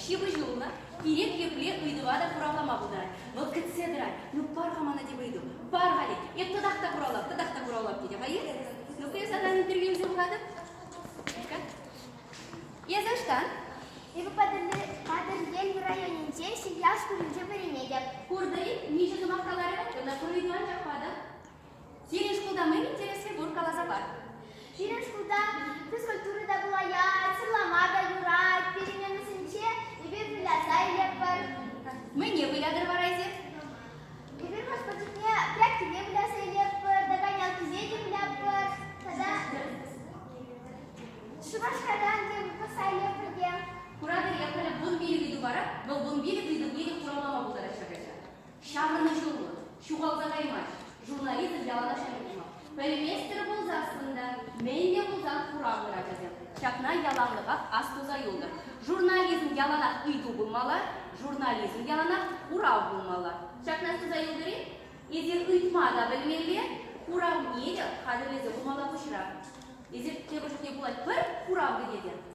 Ҫыпӑҫуллӑ, кирек епле ыйтӑва та хуравлама пултарать. Вӑл кӗтсе тӑрать. Ну, пар-ха мана тепӗр ыйту. Пар-ха тет. Эп татах та хуравлап, татах та хуравлап тет. Ха-и? Ну-ка, эс санран интервью илсе пӑхатӑп. Ну-ка. Эсӗ ӑҫтан? Эпӗ Патӑрьел районӗнче Ҫӗньял шкулӗнче вӗренетӗп. Куртӑр-и, миҫе сӑмах каларӗ? Ӑна пур ыйту анчах патӑм. Сирӗн шкулта мӗн интересли пур, каласа пар. Пирӗн шкулта физкультура та пулаять, сывлама та юрать. Переменӑсенче эпир выляса илетпӗр. Мӗне вылятӑр вара эсир? Эпир хӑш-пӗр чухне прялкине выляса илетпӗр, догонялкине те вылятпӑр. Тата Шупашкартан те пӑхса илетпӗр те. Куратӑр, я халӗ 15 ыйту парать, вӑл 15 ыйтӑвне те хуравлама пултарать ҫак ача. Ҫаврӑнӑҫуллӑ, ҫухалса каймасть. Журналистӑн яланах ҫакӑ пулма. Пӗлместӗр пулсассӑн та, мӗн те пулсан хуравлӑр, ачасем. Ҫакна яланлӑхах ас туса юлтӑр. Журнализм яланах ыйту пулмалла, журнализм яланах хурав пулмалла. Ҫакна ас туса юлтӑр-и? Эсир ыйтма та пӗлмелле, хуравне те хатӗрлесе хумалла пуҫра. Эсир тепӗр чухне пулать пӗр хурав кӗтетӗр.